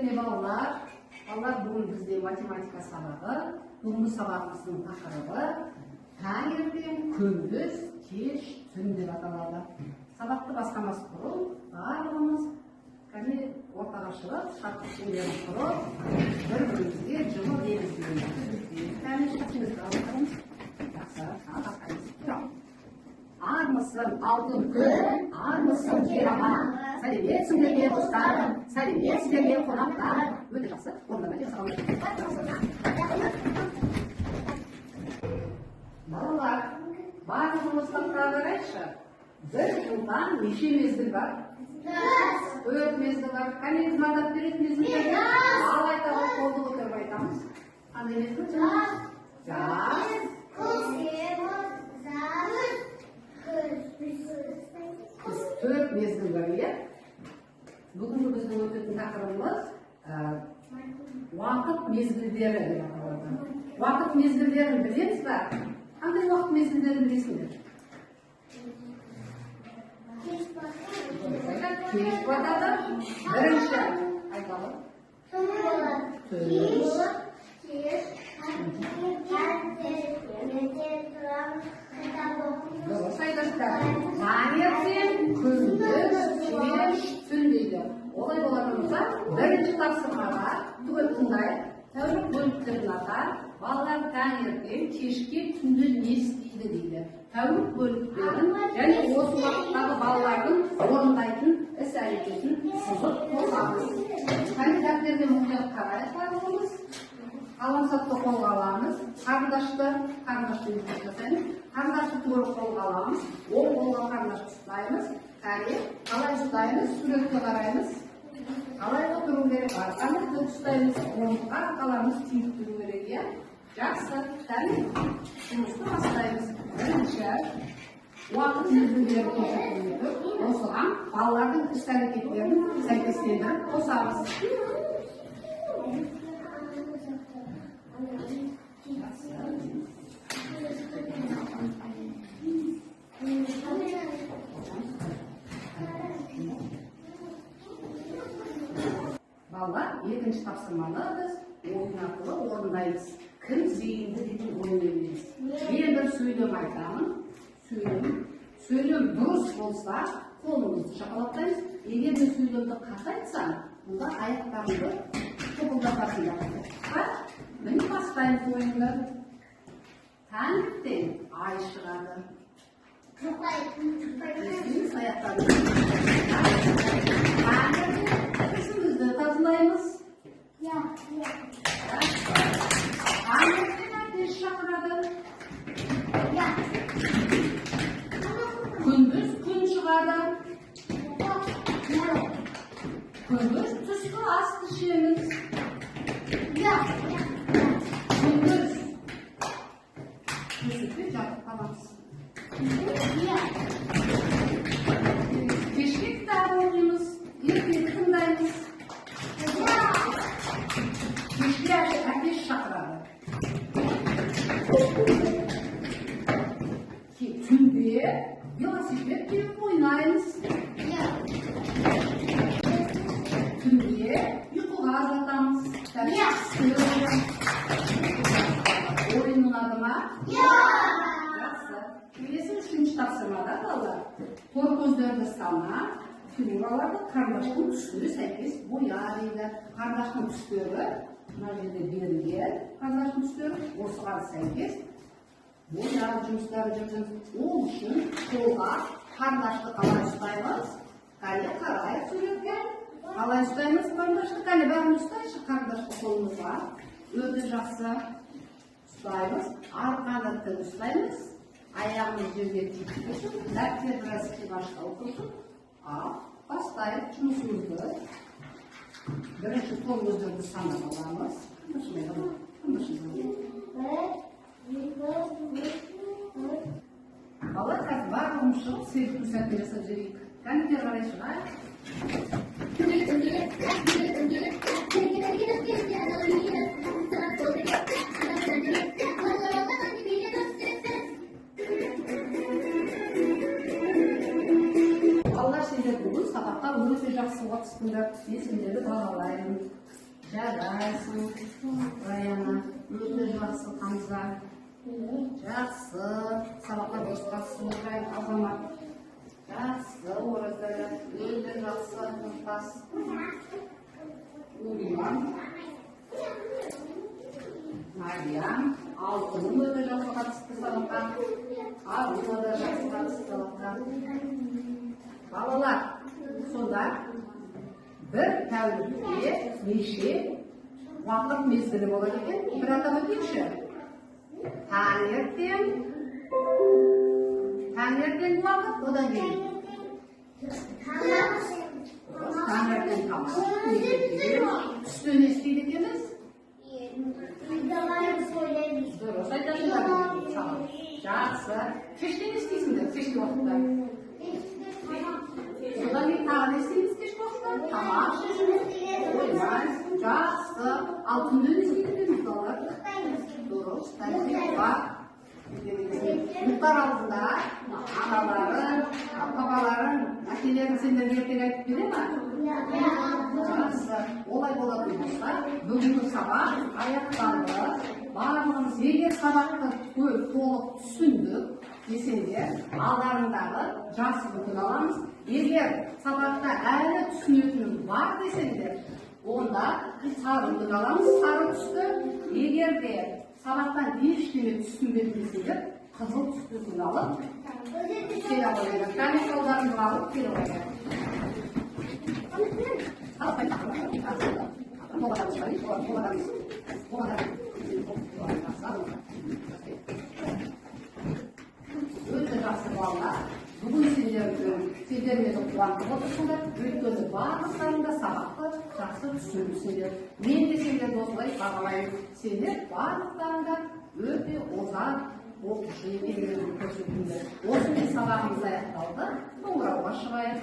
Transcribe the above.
Сәлеметсіздер ме, балалар? Балалар, бүгін бізде математика сабағы. Бүгінгі сабағымыздың тақырыбы таңертең, күндіз, кеш, түн деп аталады. Сабақты бастамас бұрын барлығымыз кәне ортаға шығып, шарттық шеңберін құрып, бір-бірімізге жылы лебізбен кәне шашымызды алып жақсы, бастаймыз. Армысың, алтын күн, армысың, жер ана. Сәлеметсіңдер ме, достарым, сәлеметсіздер ме, қонақтар? Өте жақсы, орындарына жасалған. Балалар, барлығымыз тақтаға қарайықшы. Бір жылдан неше мезгіл бар? 4 мезгіл бар. Кәне, кім атап береді мезгілдерді? Ал айтады, қолды көтеріп айтамыз. Қандай мезгіл? Жаз. Күз. 4 мезгіл бар, иә? Бүгінгі біздің өтетін тақырыбымыз уақыт мезгілдері деп аталады. Уақыт мезгілдерін білеміз ба? Қандай уақыт мезгілдерін білесіңдер? Кеш батады. Бірінші айталы. Түн. Дұрыс айтасыздар. Таңертең, күндіз, кеш, түн дейді. Олай болатын болса, бірінші тапсырмаға түгел тыңдайық. Тәулік бөліктерін ата, балалар таңертең, кешке, түнде не істейді дейді. Тәулік бөліктерін және осы уақыттағы балалардың орындайтын іс-әрекетін сызып қосамыз. Кәне, дәптерге мұқият қарайық барлығымыз. Қаламсапты қолға аламыз, қарындашты жасаймыз. Қарындашты түгел қолға аламыз, оң қолға қарындашты ұстаймыз. Кәне, қалай ұстаймыз, суретке қараймыз. Қалай отыру керек, арқаны тік ұстаймыз, омыртқа арқаларымыз түйіп тұру керек, иә? Жақсы, кәне, жұмысты бастаймыз. Бірінші, уақыт мезгілдері көрсетіліп тұр. Осыған балалардың іс-әрекеттерін сәйкестендіріп қосамыз. Балалар, екінші тапсырманы біз ойын арқылы орындаймыз. Кім зейінді деген ойын ойнаймыз. Мен бір сөйлем айтамын. Сөйлем дұрыс болса, қолымызды шапалақтаймыз. Егер мен сөйлемді қате айтсам, онда аяқтарымды тоқылдатасыңдар. Міне, бастаймыз ойынды. Таңертең ай шығады. Естиміз аяқтарымызды. Таңертең тісімізді тазалаймыз. Таңертең әтеш шақырады. Күндіз күн шығады. Күндіз түскі ас ішеміз. Күндіз төсекте жатып қаламыз. Кешке кітап оқимыз, ертегі тыңдаймыз. Кешке әкеш шақырады. Түнде велосипед теуіп ойнаймыз. Түнде ұйқыға жатамыз. Ойын ұнады ма? Жақсы. Келесі үшінші тапсырмада, балалар, тор көздерді сана, фигураларды қарындаштың түсіне сәйкес боя дейді. Қарындаштың түстері мына жерде берілген, қарындаштың түстері осыған сәйкес бояу жұмыстары жүргіземіз. Ол үшін қолға қарындашты қалай ұстаймыз? Кәне, қарайық суретке. Қалай ұстаймыз қарындашты? Кәне, бәріміз ұстайықшы қарындашты қолымызға. Өте жақсы ұстаймыз. Арқаны тік ұстаймыз. Аяғымыз жерге тиіп тұрсын. Дәптер біраз қиғаштау тұрсын. Ал, бастайық жұмысымызды. Бірінші тор көздерді санап аламыз. Балалар, қазір барлығымыз шығып, серіктің сәтін жасап жіберейік. Кәне, бері қарай шығайық. Балалар, сендер бүгін сабаққа өте жақсы қатыстыңдар. Мен сендерді бағалаймын. Жарайсың, Раяна. Өте жақсы, Хамза. Жақсы. Сабаққа дұрыс қатысып отырайық, Азамат. Жақсы, Оразалы. Өте жақсы, Нұртас. Уриман. Мариям. Алтыным өте жақсы қатысты сабаққа. Аруна да жақсы қатысты сабаққа. Балалар, сонда бір тәулікте неше уақыт мезгілі болады екен? Бір атап өтейікші. Таңертең уақыт, одан кейін таңертең тамақ. Түсте не істейді екенбіз? Дұрыс айтасыңдар. Жақсы. Кеште не істейсіңдер? Кешкі уақытта? Содан кейін тағы не істейміз кешкі уақытта? Тамақ ішеміз. Ойнаймыз. Жақсы. Ал түнде не істейді екенбіз, балалар? Дұрыс. Ұйықтар. Ұйықтар алдында аналарың, папаларың, әкелерің сендерге ертегі айтып бере ма? Жақсы. Олай болатын болса, бүгінгі сабақ аяқталды. Барлығымыз егер сабақты толық түсіндік десеңдер, алдарыңдағы жақсы күн аламыз. Егер сабақта әлі түсінетінім бар десеңдер, онда сары күн аламыз, сары түсті. Егер де сабақтан ештеңе түсінбедім десеңдер, қызыл түсті күн алып келе қойыңдар. Кәне, қолдарыңды алып келе қойыңдар. Өте жақсы, балалар. Бүгін сендер мені қуантып отырсыңдар, өйткені барлықтарың да сабақты жақсы түсініпсіңдер. Мен де сендерді осылай бағалаймын. Сендер барлықтарың да өте озат оқушы екендеріңді көрсеттіңдер. Осымен сабағымыз аяқталды. Қоңырауға шығайық.